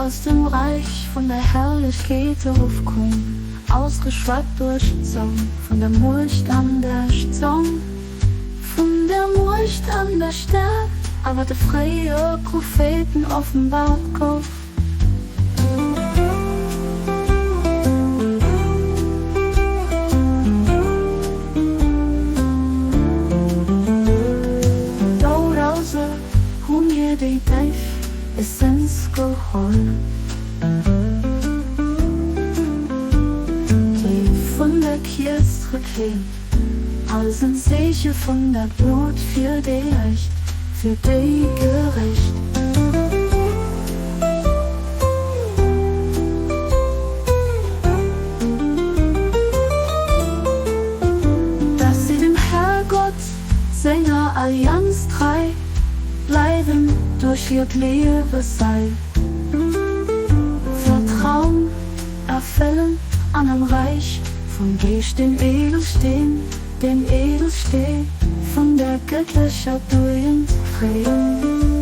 aus dem Reich vun der Herrlechkeet erofkoum, ausgeschwat duerch d'Zong vun der Muecht an der Zong vun der Muecht an der Stäerkt, a wat de fréie Propheten offenbart gouf. Dorauser hu mir déi déif Essenz geholl, déi vun der Kierz zrëckleet, als en Zeeche vun der Gnod fir déi Recht, fir déi Gerecht. Dass si dem Herrgott senger Allianz trei bleiwen duerch hiert Liewe sei Vertrauen erfëllen an am Reich vum Geescht den Edelsteen, den Edelsteen vun der gëttlecher Dugend kréien.